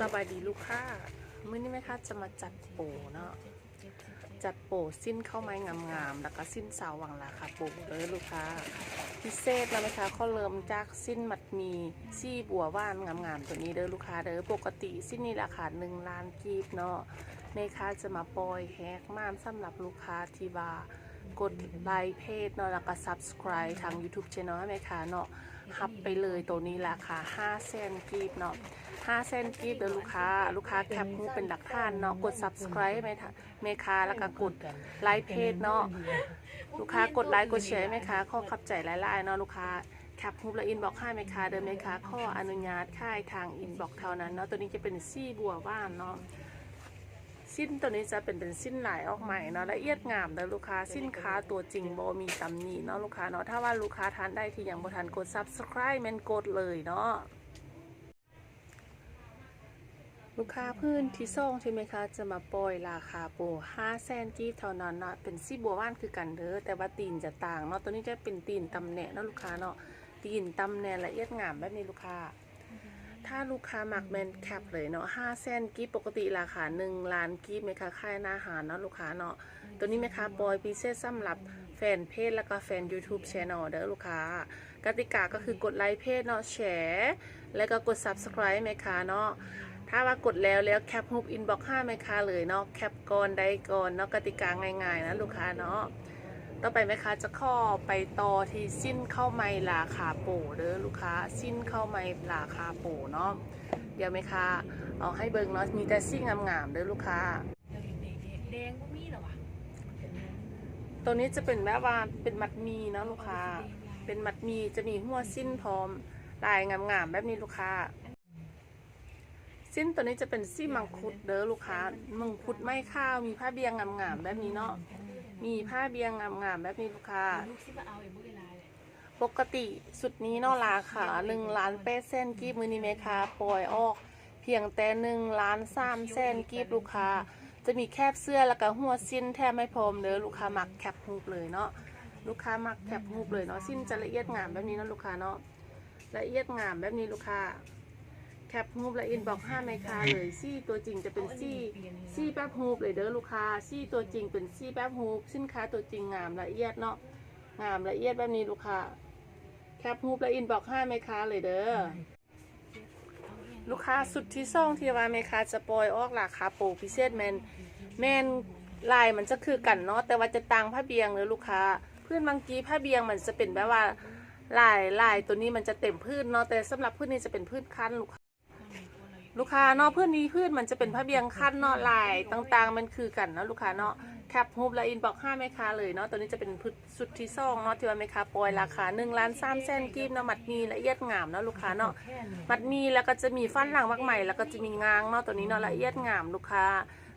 ສະບາຍດີລູກຄ້າ, ມື້ນີ້ແມ່ຄ້າຈະມາຈັດໂປເນາະ, ຈັດໂປສິ້ນເຂົ້າໄມ້ງາມໆ ແລ້ວກະສິ້ນຊາວວັງລາຄາໂປເດີລູກຄ້າ. ພິເສດເນາະ ແມ່ຄ້າຂໍເລີ່ມຈາກສິ້ນມັດໝີ່ສີບົວຫວານງາມໆ ໂຕນີ້ເດີລູກຄ້າເດີ. ປົກກະຕິສິ້ນນີ້ລາຄາໜຶ່ງລ້ານກີບເນາະ, ແມ່ຄ້າຈະມາປ່ອຍແຮກໝານສຳລັບລູກຄ້າທີ່ວ່າ ກົດໄລເພຈເນາະ ແລ້ວກະ Subscribe ທາງ YouTube Channel ໃຫ້ແມ່ຄ້າເນາະ, ຮັບໄປເລີຍໂຕນີ້ລາຄາຫ້າແສນກີບເນາະ, ຫ້າແສນກີບເດີລູກຄ້າ. ລູກຄ້າແຄປຮູບເປັນຫຼັກຖານເນາະ, ກົດ Subscribe ໃຫ້ແມ່ຄ້າ ແລ້ວກະກົດໄລເພຈເນາະ. ລູກຄ້າກົດໄລກົດແຊໃຫ້ແມ່ຄ້າ ຂໍຂອບໃຈຫຼາຍໆເນາະລູກຄ້າ. ແຄປຮູບແລ້ວ inbox ຫາແມ່ຄ້າເດີ, ແມ່ຄ້າຂໍອະນຸຍາດຂາຍທາງ inbox ເທົ່ານັ້ນເນາະ. ໂຕນີ້ຈະເປັນສີບົວຫວານເນາະ. ສິ້ນໂຕນີ້ຈະເປັນ ເປັນສິ້ນລາຍອອກໃໝ່ເນາະ, ລະອຽດງາມເດີລູກຄ້າ. ສິນຄ້າຕົວຈິງບໍ່ມີຕຳໜິເນາະລູກຄ້າເນາະ. ຖ້າວ່າລູກຄ້າທ່ານໃດທີ່ຍັງບໍ່ທັນກົດ Subscribe ແມ່ນກົດເລີຍເນາະ. ລູກຄ້າ ພື້ນທີສອງທີ່ແມ່ຄ້າຈະມາປ່ອຍລາຄາໂປຫ້າແສນກີບເທົ່ານັ້ນເນາະ, ເປັນສີບົວຫວານຄືກັນເດີ ແຕ່ວ່າຕີນຈະຕ່າງເນາະ. ໂຕນີ້ຈະເປັນຕີນຕຳແໜະເນາະລູກຄ້າເນາະ, ຕີນຕຳແໜະລະອຽດງາມແບບນີ້ລູກຄ້າ. ຖ້າລູກຄ້າມັກແມ່ນແຄປເລີຍເນາະ, ຫ້າແສນກີບ, ປົກກະຕິລາຄາໜຶ່ງລ້ານກີບ ແມ່ຄ້າຂາຍໜ້າຮ້ານເນາະລູກຄ້າເນາະ. ໂຕນີ້ແມ່ຄ້າປ່ອຍພິເສດສຳລັບແຟນເພຈ ແລ້ວກະແຟນ YouTube Channel ເດີລູກຄ້າ. ກະຕິກາກໍຄືກົດໄລເພຈເນາະ, ແຊ ແລ້ວກໍກົດ Subscribe ແມ່ຄ້າເນາະ. ຖ້າວ່າກົດແລ້ວ ແລ້ວແຄປຮູບ inbox ຫາແມ່ຄ້າເລີຍເນາະ, ແຄປກ່ອນໄດ້ກ່ອນເນາະ. ກະຕິກາງ່າຍໆນະລູກຄ້າເນາະ. ຕໍ່ໄປແມ່ຄ້າຈະຂໍໄປຕໍ່ທີ່ສິ້ນເຂົ້າໄມ້ລາຄາໂປເດີລູກຄ້າ, ສິ້ນເຂົ້າໄມ້ລາຄາໂປເນາະ. ດຽວແມ່ຄ້າເອົາໃຫ້ເບິ່ງເນາະ, ມີແຕ່ສີງາມໆເດີລູກຄ້າ. ແດງບໍ່ມີແລ້ວຫວາ? ໂຕນີ້ຈະເປັນແບບວ່າເປັນມັດໝີ່ເນາະລູກຄ້າ, ເປັນມັດໝີ່ ຈະມີຫົວສິ້ນພ້ອມ, ລາຍງາມໆແບບນີ້ລູກຄ້າ. ສິ້ນໂຕນີ້ຈະເປັນສີມັງຄຸດເດີລູກຄ້າ, ມັງຄຸດໄມ້ຂາວ, ມີຜ້າບ່ຽງງາມໆແບບນີ້ເນາະ, ມີຜ້າບ່ຽງງາມໆແບບນີ້ລູກຄ້າ. ປົກກະຕິຊຸດນີ້ເນາະ ລາຄາໜຶ່ງລ້ານແປດແສນກີບ, ມື້ນີ້ແມ່ຄ້າປ່ອຍອອກພຽງແຕ່ໜຶ່ງລ້ານສາມແສນກີບລູກຄ້າ. ຈະມີແຄບເສື້ອ ແລ້ວກະຫົວສິ້ນແຖມໃຫ້ພ້ອມເດີ, ລູກຄ້າມັກແຄປຮູບເລີຍເນາະ, ລູກຄ້າມັກແຄປຮູບເລີຍເນາະ. ສິ້ນຈະລະອຽດງາມແບບນີ້ເນາະລູກຄ້າເນາະ, ລະອຽດງາມແບບນີ້ລູກຄ້າ. ແຄປຮູບແລ້ວ inbox ຫາແມ່ຄ້າເລີຍ. ສີຕົວຈິງຈະເປັນສີ, ສີແບບຮູບເລີຍເດີລູກຄ້າ, ສີຕົວຈິງເປັນສີແບບຮູບ. ສິນຄ້າຕົວຈິງງາມລະອຽດເນາະ, ງາມລະອຽດແບບນີ້ລູກຄ້າ. ແຄປຮູບແລ້ວ inbox ຫາແມ່ຄ້າເລີຍເດີ. ລູກຄ້າ ຊຸດທີສອງທີ່ວ່າແມ່ຄ້າຈະປ່ອຍອອກລາຄາໂປພິເສດແມ່ນ, ແມ່ນລາຍມັນຈະຄືກັນເນາະ, ແຕ່ວ່າຈະຕ່າງຜ້າບ່ຽງເດີລູກຄ້າ. ພື້ນມັງກີ້ຜ້າບ່ຽງມັນຈະເປັນແບບວ່າລາຍ, ລາຍໂຕນີ້ມັນຈະເຕັມພື້ນເນາະ, ແຕ່ສຳລັບພື້ນນີ້ຈະເປັນພື້ນຂັ້ນລູກຄ້າ. ລູກຄ້າເນາະ, ພື້ນນີ້ພື້ນມັນຈະເປັນຜ້າບ່ຽງຂັ້ນເນາະ, ລາຍຕ່າງໆແມ່ນຄືກັນເນາະລູກຄ້າເນາະ. ແຄປຮູບແລ້ວ inbox ຫາແມ່ຄ້າເລີຍເນາະ. ໂຕນີ້ຈະເປັນຊຸດ ຊຸດທີສອງເນາະ ທີ່ວ່າແມ່ຄ້າປ່ອຍລາຄາໜຶ່ງລ້ານສາມແສນກີບເນາະ, ມັດໝີ່ລະອຽດງາມເນາະລູກຄ້າເນາະ, ມັດໝີ່ ແລ້ວກໍຈະມີຝານຫຼັງໝາກໄມ້ ແລ້ວກໍຈະມີງາງເນາະ. ໂຕນີ້ເນາະ ລະອຽດງາມລູກຄ້າ,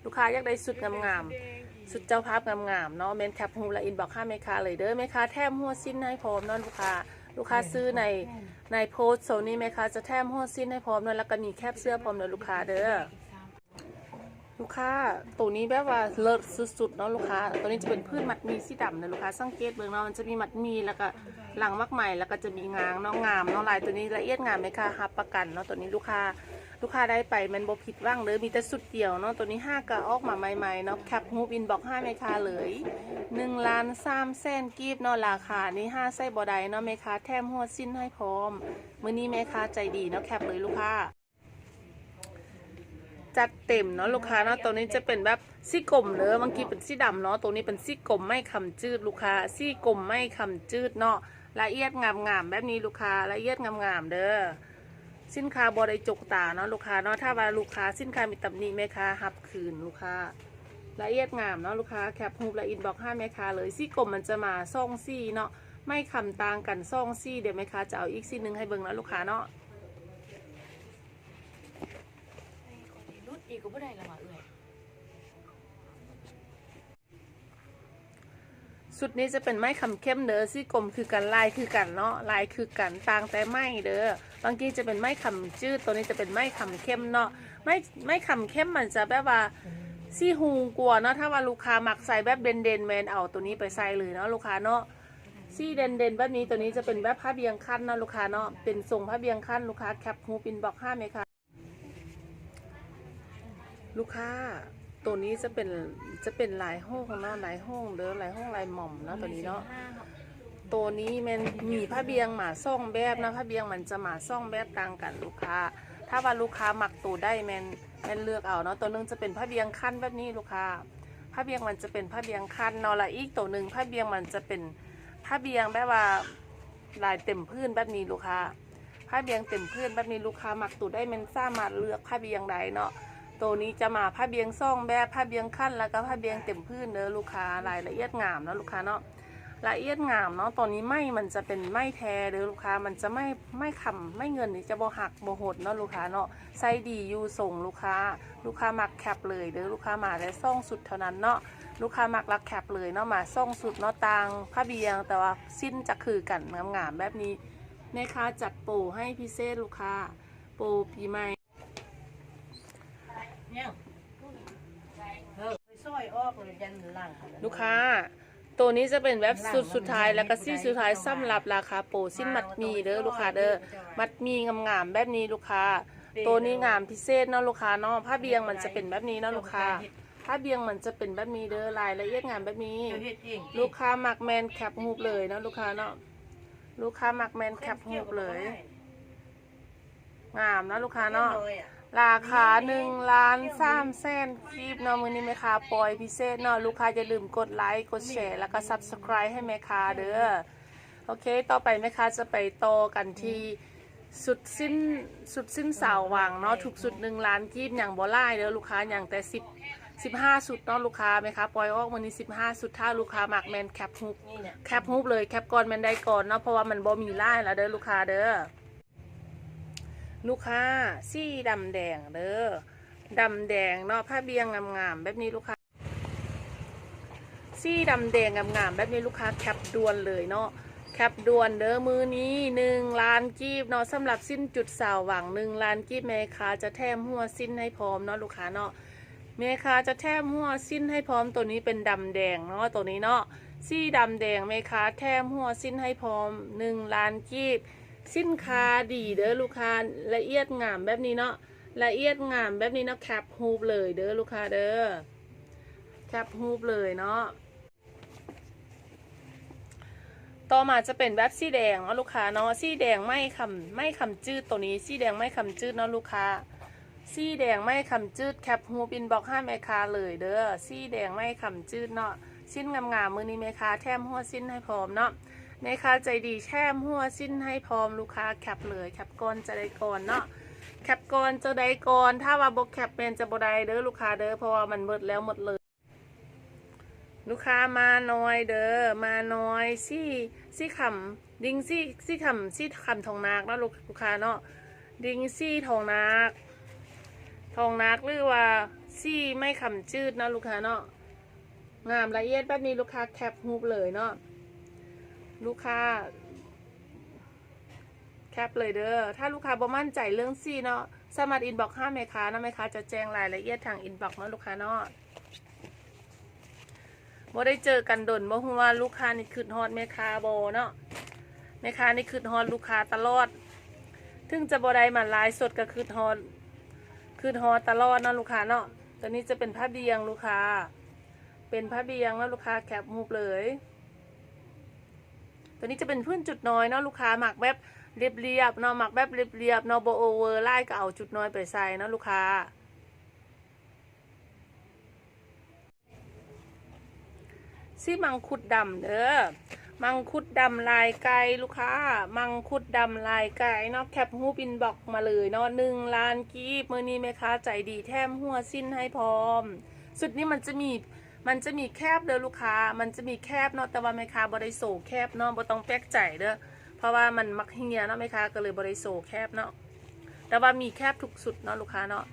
ລູກຄ້າຢາກໄດ້ຊຸດງາມໆ, ຊຸດເຈົ້າພາບງາມໆເນາະ, ແມ່ນແຄປຮູບແລ້ວ inbox ຫາແມ່ຄ້າເລີຍເດີ. ແມ່ຄ້າແຖມຫົວສິ້ນໃຫ້ພ້ອມເນາະລູກຄ້າ, ລູກຄ້າຊື້ໃນ, ໃນໂພສໂຕນີ້ ແມ່ຄ້າຈະແຖມຫົວສິ້ນໃຫ້ພ້ອມເນາະ, ແລ້ວກໍມີແຄບເສື້ອພ້ອມເນາະລູກຄ້າເດີ. ລູກຄ້າ ໂຕນີ້ແບບວ່າເລີດສຸດໆເນາະລູກຄ້າ. ໂຕນີ້ຈະເປັນພື້ນມັດໝີ່ສີດຳເດີລູກຄ້າ, ສັງເກດເບິ່ງເນາະ, ມັນຈະມີມັດໝີ່ ແລ້ວກະຫຼັງໝາກໄມ້ ແລ້ວກະຈະມີງາງເນາະ, ງາມເນາະ, ລາຍໂຕນີ້ລະອຽດງາມ, ແມ່ຄ້າຮັບປະກັນເນາະ. ໂຕນີ້ລູກຄ້າ, ລູກຄ້າໄດ້ໄປແມ່ນບໍ່ຜິດຫວັງເດີ, ມີແຕ່ຊຸດດຽວເນາະ. ໂຕນີ້ຫາກະອອກມາໃໝ່ໆເນາະ, ແຄປຮູບ inbox ຫາແມ່ຄ້າເລີຍ. ໜຶ່ງລ້ານສາມແສນກີບເນາະ, ລາຄານີ້ຫາໃຊ້ບໍ່ໄດ້ເນາະ, ແມ່ຄ້າແຖມຫົວສິ້ນໃຫ້ພ້ອມ. ມື້ນີ້ແມ່ຄ້າໃຈດີເນາະ, ແຄປເລີຍລູກຄ້າ. ຈັດເຕັມເນາະລູກຄ້າເນາະ. ໂຕນີ້ຈະເປັນແບບສີກົມເດີ, ບາງທີເປັນສີດຳເນາະ, ໂຕນີ້ເປັນສີກົມໄມ້ຄຳຈືດລູກຄ້າ, ສີກົມໄມ້ຄຳຈືດເນາະ, ລະອຽດງາມໆແບບນີ້ລູກຄ້າ, ລະອຽດງາມໆເດີ. ສິນຄ້າບໍ່ໄດ້ຈົກຕາເນາະລູກຄ້າເນາະ, ຖ້າວ່າລູກຄ້າສິນຄ້າມີຕຳໜິ ແມ່ຄ້າຮັບຄືນລູກຄ້າ. ລະອຽດງາມເນາະລູກຄ້າ, ແຄປຮູບລະ inbox ຫາແມ່ຄ້າເລີຍ. ສີກົມມັນຈະມາສອງສີເນາະ, ໄມ້ຄຳຕ່າງກັນສອງສີ, ດຽວແມ່ຄ້າຈະເອົາອີກສີໜຶ່ງໃຫ້ເບິ່ງເນາະລູກຄ້າເນາະ. ລຸດອີກກໍບໍ່ໄດ້ລະຫວາເອື້ອຍ. ຊຸດນີ້ຈະເປັນໄມ້ຄຳເຂັ້ມເດີ, ສີກົມຄືກັນ, ລາຍຄືກັນເນາະ, ລາຍຄືກັນ, ຕ່າງແຕ່ໄມ້ເດີ. ບາງທີຈະເປັນໄມ້ຄຳຈືດ, ໂຕນີ້ຈະເປັນໄມ້ຄຳເຂັ້ມເນາະ. ໄມ້, ໄມ້ຄຳເຂັ້ມມັນຈະແບບວ່າສີຮຸ່ງກວ່າເນາະ, ຖ້າວ່າລູກຄ້າມັກໃສ່ແບບເດັ່ນໆ ແມ່ນເອົາໂຕນີ້ໄປໃສ່ເລີຍເນາະລູກຄ້າເນາະ. ສີເດັ່ນໆແບບນີ້, ໂຕນີ້ຈະເປັນແບບຜ້າບ່ຽງຂັ້ນເນາະລູກຄ້າເນາະ, ເປັນຊົງຜ້າບ່ຽງຂັ້ນ. ລູກຄ້າແຄປຮູບ inbox ຫາແມ່ຄ້າ. ລູກຄ້າ ໂຕນີ້ຈະເປັນ ຈະເປັນລາຍໂຮງເນາະ ລາຍໂຮງເດີ ລາຍໂຮງລາຍໝ້ອມເນາະ ໂຕນີ້ເນາະ. ໂຕນີ້ແມ່ນມີຜ້າບ່ຽງມາສອງແບບເນາະ ຜ້າບ່ຽງມັນຈະມາສອງແບບຕ່າງກັນລູກຄ້າ. ຖ້າວ່າລູກຄ້າມັກໂຕໃດແມ່ນ ແມ່ນເລືອກເອົາເນາະ. ໂຕໜຶ່ງຈະເປັນຜ້າບ່ຽງຂັ້ນແບບນີ້ລູກຄ້າ ຜ້າບ່ຽງມັນຈະເປັນຜ້າບ່ຽງຂັ້ນເນາະ ແລະ ອີກໂຕໜຶ່ງຜ້າບ່ຽງມັນຈະເປັນຜ້າບ່ຽງແບບວ່າລາຍເຕັມພື້ນແບບນີ້ລູກຄ້າ. ຜ້າບ່ຽງເຕັມພື້ນແບບນີ້ ລູກຄ້າມັກໂຕໃດແມ່ນສາມາດເລືອກຜ້າບ່ຽງໄດ້ເນາະ. ໂຕນີ້ຈະມາຜ້າບ່ຽງສອງແບບ ຜ້າບ່ຽງຂັ້ນ ແລ້ວກໍຜ້າບ່ຽງເຕັມພື້ນເດີລູກຄ້າ. ລາຍລະອຽດງາມເນາະລູກຄ້າເນາະ ລະອຽດງາມເນາະ. ໂຕນີ້ໄມ້ມັນຈະເປັນໄມ້ແທ້ເດີລູກຄ້າ ມັນຈະໄມ້ ໄມ້ຄຳ ໄມ້ເງິນນີ້ຈະບໍ່ຫັກບໍ່ຫົດເນາະລູກຄ້າເນາະ. ໃຊ້ດີຢູ່ຊົງລູກຄ້າ ລູກຄ້າມັກແຄັບເລີຍເດີ ລູກຄ້າມາແຕ່ສອງຊຸດເທົ່ານັ້ນເນາະ. ລູກຄ້າມັກລະແຄັບເລີຍເນາະ ມາສອງຊຸດເນາະ ຕ່າງຜ້າບ່ຽງ ແຕ່ວ່າສິ້ນຈະຄືກັນ ງາມໆແບບນີ້. ແມ່ຄ້າຈັດໂປໃຫ້ພິເສດລູກຄ້າ ໂປປີໃໝ່. ລູກຄ້າ ໂຕນີ້ຈະເປັນແບບຊຸດສຸດທ້າຍ ແລ້ວກໍສີສຸດທ້າຍສຳລັບລາຄາໂປສິ້ນມັດໝີ່ເດີລູກຄ້າເດີ. ມັດໝີ່ງາມໆແບບນີ້ລູກຄ້າ ໂຕນີ້ງາມພິເສດເນາະລູກຄ້າເນາະ. ຜ້າບ່ຽງມັນຈະເປັນແບບນີ້ເນາະລູກຄ້າ ຜ້າບ່ຽງມັນຈະເປັນແບບນີ້ເດີ ລາຍລະອຽດງາມແບບນີ້. ລູກຄ້າມັກແມ່ນແຄັບຮູບເລີຍເນາະລູກຄ້າເນາະ ລູກຄ້າມັກແມ່ນແຄັບຮູບເລີຍ. ງາມເນາະລູກຄ້າເນາະ. ລາຄາໜຶ່ງລ້ານສາມແສນກີບເນາະ. ມື້ນີ້ແມ່ຄ້າປ່ອຍພິເສດເນາະ ລູກຄ້າຢ່າລືມກົດໄລ ກົດແຊ ແລ້ວກໍ Subscribe ໃຫ້ແມ່ຄ້າເດີ. ໂອເຄ ຕໍ່ໄປແມ່ຄ້າຈະໄປຕໍ່ກັນທີ່ຊຸດສິ້ນ ຊຸດສິ້ນສາວຫວັງເນາະ. ທຸກຊຸດໜຶ່ງລ້ານກີບ ຍັງບໍ່ຫຼາຍເດີລູກຄ້າ ຍັງແຕ່ສິບ ສິບຫ້າຊຸດເນາະລູກຄ້າ. ແມ່ຄ້າປ່ອຍອອກມື້ນີ້ສິບຫ້າຊຸດ ຖ້າລູກຄ້າມັກແມ່ນແຄັບຮູບ ແຄັບຮູບເລີຍ ແຄັບກ່ອນແມ່ນໄດ້ກ່ອນເນາະ ເພາະວ່າມັນບໍ່ມີຫຼາຍແລ້ວເດີລູກຄ້າເດີ. ລູກຄ້າ ສີດຳແດງເດີ ດຳແດງເນາະ ຜ້າບ່ຽງງາມໆແບບນີ້ລູກຄ້າ ສີດຳແດງງາມໆແບບນີ້ລູກຄ້າ ແຄັບດ່ວນເລີຍເນາະ ແຄັບດ່ວນເດີ. ມື້ນີ້ໜຶ່ງລ້ານກີບເນາະ ສຳລັບສິ້ນຈຸດສາວຫວັງໜຶ່ງລ້ານກີບ ແມ່ຄ້າຈະແຖມຫົວສິ້ນໃຫ້ພ້ອມເນາະລູກຄ້າເນາະ ແມ່ຄ້າຈະແຖມຫົວສິ້ນໃຫ້ພ້ອມ. ໂຕນີ້ເປັນດຳແດງເນາະ ໂຕນີ້ເນາະ ສີດຳແດງ ແມ່ຄ້າແຖມຫົວສິ້ນໃຫ້ພ້ອມໜຶ່ງລ້ານກີບ. ສິນຄ້າດີເດີລູກຄ້າ ລະອຽດງາມແບບນີ້ເນາະ ລະອຽດງາມແບບນີ້ເນາະ ແຄັບຮູບເລີຍເດີລູກຄ້າເດີ ແຄັບຮູບເລີຍເນາະ. ຕໍ່ມາຈະເປັນແບບສີແດງເນາະລູກຄ້າເນາະ ສີແດງໄມ້ຄຳ ໄມ້ຄຳຈືດ ໂຕນີ້ສີແດງໄມ້ຄຳຈືດເນາະລູກຄ້າ ສີແດງໄມ້ຄຳຈືດ ແຄັບຮູບ inbox ຫາແມ່ຄ້າເລີຍເດີ. ສີແດງໄມ້ຄຳຈືດເນາະ ສິ້ນງາມໆ ມື້ນີ້ແມ່ຄ້າແຖມຫົວສິ້ນໃຫ້ພ້ອມເນາະ ແມ່ຄ້າໃຈດີແຖມຫົວສິ້ນໃຫ້ພ້ອມ. ລູກຄ້າແຄັບເລີຍ ແຄັບກ່ອນຈະໄດ້ກ່ອນເນາະ ແຄັບກ່ອນຈະໄດ້ກ່ອນ ຖ້າວ່າບໍ່ແຄັບແມ່ນຈະບໍ່ໄດ້ເດີລູກຄ້າເດີ ເພາະວ່າມັນໝົດແລ້ວໝົດເລີຍ. ລູກຄ້າມາໜ່ອຍເດີ ມາໜ່ອຍ ສີ ສີຄຳ ດິງສີ ສີຄຳ ສີຄຳທອງນາກເນາະລູກ ລູກຄ້າເນາະ ດິງສີທອງນາກ ທອງນາກ ຫຼືວ່າສີໄມ້ຄຳຈືດເນາະລູກຄ້າເນາະ. ງາມລະອຽດແບບນີ້ລູກຄ້າແຄັບຮູບເລີຍເນາະ ລູກຄ້າ ແຄັບເລີຍເດີ. ຖ້າລູກຄ້າບໍ່ໝັ້ນໃຈເລື່ອງສີເນາະ ສາມາດ inbox ຫາແມ່ຄ້າເນາະ ແມ່ຄ້າຈະແຈ້ງລາຍລະອຽດທາງ inbox ເນາະລູກຄ້າເນາະ. ບໍ່ໄດ້ເຈີກັນດົນ ບໍ່ຮູ້ວ່າລູກຄ້ານີ້ຄຶດຮອດແມ່ຄ້າບໍ່ເນາະ ແມ່ຄ້ານີ້ຄຶດຮອດລູກຄ້າຕະຫຼອດ ເຖິງຈະບໍ່ໄດ້ມາໄລຟ໌ສົດກໍຄຶດຮອດ ຄຶດຮອດຕະຫຼອດເນາະລູກຄ້າເນາະ. ໂຕນີ້ຈະເປັນຜ້າບ່ຽງລູກຄ້າ ເປັນຜ້າບ່ຽງເນາະລູກຄ້າ ແຄັບຮູບເລີຍ. ໂຕນີ້ຈະເປັນພື້ນຈຸດນ້ອຍເນາະລູກຄ້າ ມັກແບບລຽບໆເນາະ ມັກແບບລຽບໆເນາະ ບໍ່ໂອເວີຫຼາຍກໍເອົາຈຸດນ້ອຍໄປໃສ່ເນາະລູກຄ້າ. ສີມັງຄຸດດຳເດີ ມັງຄຸດດຳລາຍໄກ່ລູກຄ້າ ມັງຄຸດດຳລາຍໄກ່ເນາະ ແຄັບຮູບ inbox ມາເລີຍເນາະ ໜຶ່ງລ້ານກີບ. ມື້ນີ້ແມ່ຄ້າໃຈດີແຖມຫົວສິ້ນໃຫ້ພ້ອມ. ຊຸດນີ້ມັນຈະມີ ມັນຈະມີແຄບເດີລູກຄ້າ ມັນຈະມີແຄບເນາະ ແຕ່ວ່າແມ່ຄ້າບໍ່ໄດ້ໂຊແຄບເນາະ ບໍ່ຕ້ອງແປກໃຈເດີ ເພາະວ່າມັນມັກເຮຍເນາະ ແມ່ຄ້າກໍເລີຍບໍ່ໄດ້ໂຊແຄບເນາະ. ແຕ່ວ່າມີແຄບທຸກຊຸດເນາະລູກຄ້າເນາະ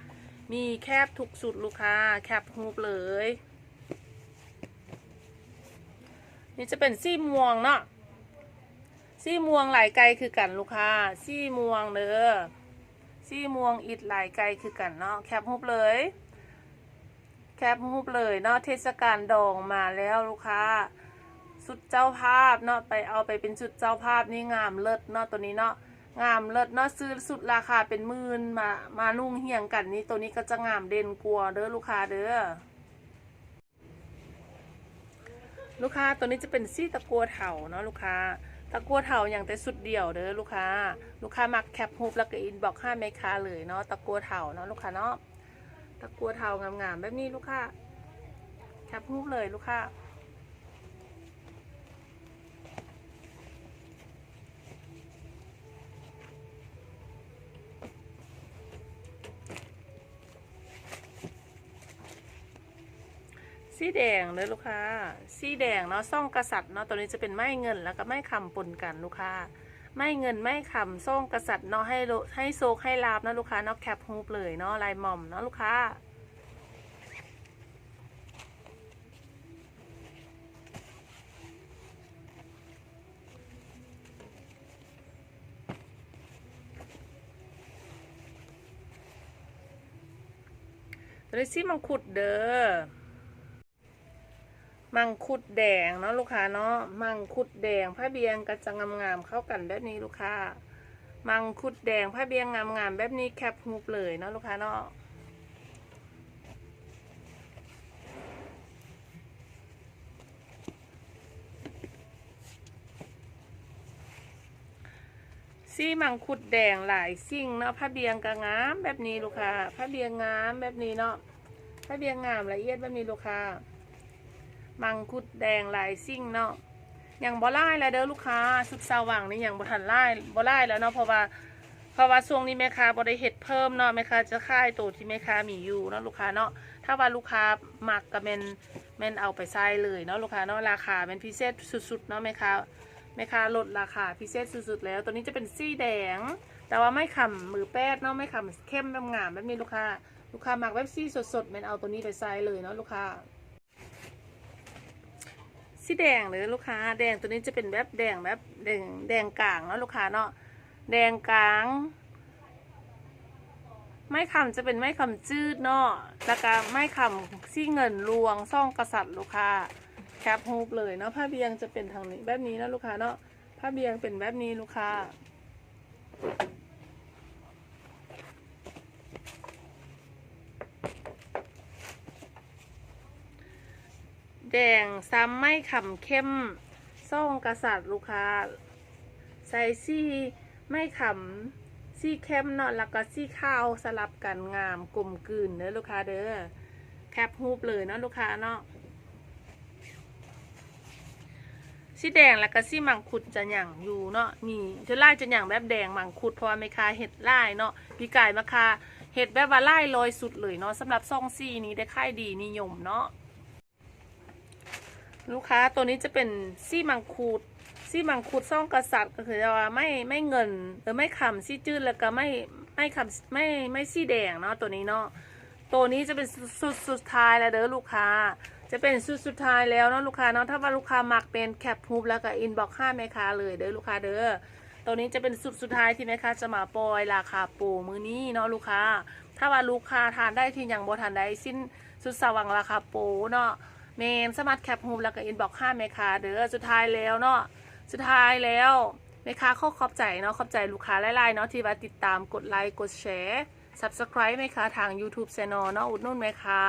ມີແຄບທຸກຊຸດລູກຄ້າ ແຄັບຮູບເລີຍ. ນີ້ຈະເປັນສີມ່ວງເນາະ ສີມ່ວງລາຍໄກ່ຄືກັນລູກຄ້າ ສີມ່ວງເດີ ສີມ່ວງອິດລາຍໄກ່ຄືກັນເນາະ ແຄັບຮູບເລີຍ. ແຄັບຮູບເລີຍເນາະ ເທດສະການດອງມາແລ້ວລູກຄ້າ ຊຸດເຈົ້າພາບເນາະ ໄປເອົາໄປເປັນຊຸດເຈົ້າພາບນີ້ງາມເລີດເນາະ ໂຕນີ້ເນາະ ງາມເລີດເນາະ ຊື້ຊຸດລາຄາເປັນໝື່ນ ມາ ມານຸ່ງຮຽງກັນນີ້ ໂຕນີ້ກໍຈະງາມເດັ່ນກວ່າເດີລູກຄ້າເດີ. ລູກຄ້າ ໂຕນີ້ຈະເປັນສີຕະກົ່ວເທົາເນາະລູກຄ້າ ຕະກົ່ວເທົາຫຍັງແຕ່ຊຸດດຽວເດີລູກຄ້າ. ລູກຄ້າມັກແຄປຮູບແລ້ວກໍອິນບັອກຫາແມ່ຄ້າເລີຍເນາະ ຕະກົ່ວເທົາເນາະລູກຄ້າເນາະ ຕະກົ່ວເທົາງາມໆແບບນີ້ລູກຄ້າ ແຄປຮູບເລີຍລູກຄ້າ. ສີແດງເດີລູກຄ້າ ສີແດງເນາະ ສອງກະສັດເນາະ ໂຕນີ້ຈະເປັນໄມ້ເງິນ ແລ້ວກໍໄມ້ຄຳປົນກັນລູກຄ້າ ໄມ້ເງິນໄມ້ຄຳ ສອງກະສັດເນາະ ໃຫ້ໂລ ໃຫ້ໂຊກໃຫ້ລາບເນາະລູກຄ້າເນາະ ແຄປຮູບເລີຍເນາະ ລາຍໝອມເນາະລູກຄ້າ. ໂຕນີ້ສີມັງຄຸດເດີ ມັງຄຸດແດງເນາະລູກຄ້າເນາະ ມັງຄຸດແດງ ຜ້າບ່ຽງກໍຈະງາມໆເຂົ້າກັນແບບນີ້ລູກຄ້າ ມັງຄຸດແດງ ຜ້າບ່ຽງງາມໆແບບນີ້ ແຄປຮູບເລີຍເນາະລູກຄ້າເນາະ. ສີມັງຄຸດແດງຫຼາຍສິ່ງເນາະ ຜ້າບ່ຽງກໍງາມແບບນີ້ລູກຄ້າ ຜ້າບ່ຽງງາມແບບນີ້ເນາະ ຜ້າບ່ຽງງາມລະອຽດແບບນີ້ລູກຄ້າ ມັງຄຸດແດງຫຼາຍສິ່ງເນາະ. ຍັງບໍ່ຫຼາຍແລ້ວເດີລູກຄ້າ ຊຸດສາວຫວັງນີ້ຍັງບໍ່ທັນຫຼາຍ ບໍ່ຫຼາຍແລ້ວເນາະ ເພາະວ່າ ເພາະວ່າຊ່ວງນີ້ແມ່ຄ້າບໍ່ໄດ້ເຮັດເພີ່ມເນາະ ແມ່ຄ້າຈະຂາຍໂຕທີ່ແມ່ຄ້າມີຢູ່ເນາະລູກຄ້າເນາະ. ຖ້າວ່າລູກຄ້າມັກກໍແມ່ນ ແມ່ນເອົາໄປໃຊ້ເລີຍເນາະລູກຄ້າເນາະ ລາຄາແມ່ນພິເສດສຸດໆເນາະ ແມ່ຄ້າ ແມ່ຄ້າລົດລາຄາພິເສດສຸດໆແລ້ວ. ໂຕນີ້ຈະເປັນສີແດງ ແຕ່ວ່າໄມ້ຄຳມືແປດເນາະ ໄມ້ຄຳເຂັ້ມງາມໆແບບນີ້ລູກຄ້າ ລູກຄ້າມັກແບບສີສົດໆ ແມ່ນເອົາໂຕນີ້ໄປໃຊ້ເລີຍເນາະລູກຄ້າ. ສີແດງເດີລູກຄ້າ ແດງໂຕນີ້ຈະເປັນແບບແດງ ແບບແດງ ແດງກາງເນາະລູກຄ້າເນາະ ແດງກາງ ໄມ້ຄຳຈະເປັນໄມ້ຄຳຈືດເນາະ ແລ້ວກະໄມ້ຄຳສີເງິນລວງ ສອງກະສັດລູກຄ້າ ແຄບຮູບເລີຍເນາະ. ຜ້າບ່ຽງຈະເປັນທາງນີ້ ແບບນີ້ເນາະລູກຄ້າເນາະ ຜ້າບ່ຽງເປັນແບບນີ້ລູກຄ້າ. ແດງຊ້ຳໄມ້ຄຳເຂັ້ມ ສອງກະສັດລູກຄ້າ ໃສ່ສີໄມ້ຄຳ ສີເຂັ້ມເນາະ ແລ້ວກໍສີຂາວສະຫຼັບກັນ ງາມກົມກືນເດີລູກຄ້າເດີ. ແຄບຮູບເລີຍເນາະລູກຄ້າເນາະ. ສີແດງແລ້ວກໍສີມັງຄຸດຈະຫຍັງຢູ່ເນາະ ມີສ່ວນຫຼາຍຈະຫຍັງແບບແດງມັງຄຸດ ເພາະວ່າແມ່ຄ້າເຮັດຫຼາຍເນາະ ປີກາຍແມ່ຄ້າເຮັດແບບວ່າຫຼາຍຮ້ອຍຊຸດເລີຍເນາະ. ສຳລັບສອງສີນີ້ໄດ້ຂາຍດີນິຍົມເນາະ ລູກຄ້າ. ໂຕນີ້ຈະເປັນສີມັງຄຸດ ສີມັງຄຸດສອງກະສັດ ກໍຄືວ່າໄມ້ ໄມ້ເງິນ ເອີ ໄມ້ຄຳສີຈືດ ແລ້ວກໍໄມ້ ໄມ້ຄຳ ໄມ້ ໄມ້ສີແດງເນາະ ໂຕນີ້ເນາະ. ໂຕນີ້ຈະເປັນຊຸດສຸດທ້າຍແລ້ວເດີລູກຄ້າ ຈະເປັນຊຸດສຸດທ້າຍແລ້ວເນາະລູກຄ້າເນາະ. ຖ້າວ່າລູກຄ້າມັກເປັນ ແຄບຮູບແລ້ວກໍອິນບັອກຫາແມ່ຄ້າເລີຍເດີລູກຄ້າເດີ. ໂຕນີ້ຈະເປັນຊຸດສຸດທ້າຍທີ່ແມ່ຄ້າຈະມາປ່ອຍລາຄາໂປມື້ນີ້ເນາະລູກຄ້າ. ຖ້າວ່າລູກຄ້າທ່ານໃດທີ່ຍັງບໍ່ທັນໄດ້ສິ້ນຊຸດສາວຫວັງລາຄາໂປເນາະ ແມ່ນສາມາດແຄບຮູບແລ້ວກໍອິນບັອກຫາແມ່ຄ້າເດີ. ສຸດທ້າຍແລ້ວເນາະ ສຸດທ້າຍແລ້ວ ແມ່ຄ້າຂໍຂອບໃຈເນາະ ຂອບໃຈລູກຄ້າຫຼາຍໆເນາະ ທີ່ວ່າຕິດຕາມ ກົດໄລ ກົດແຊ ຊັບສະໄຄຣບ໌ ແມ່ຄ້າທາງຢູທູບແຊນອລເນາະ ອຸດໜູນແມ່ຄ້າ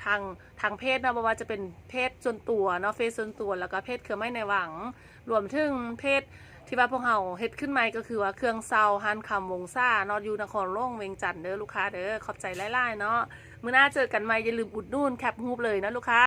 ທາງ ທາງເພຈເນາະ ບໍ່ວ່າຈະເປັນເພຈສ່ວນຕົວເນາະ ເຟສສ່ວນຕົວ ແລ້ວກໍເພຈເຄື່ອງໄມ້ໃນຫວັງ ລວມເຖິງເພຈທີ່ວ່າພວກເຮົາເຮັດຂຶ້ນໃໝ່ ກໍຄືວ່າເຄື່ອງເຊົ່າຮ້ານຄຳວົງສາເນາະ ຢູ່ນະຄອນຫຼວງວຽງຈັນເດີລູກຄ້າເດີ. ຂອບໃຈຫຼາຍໆເນາະ ມື້ໜ້າເຈີກັນໃໝ່ ຢ່າລືມອຸດໜູນ ແຄບຮູບເລີຍເນາະລູກຄ້າ.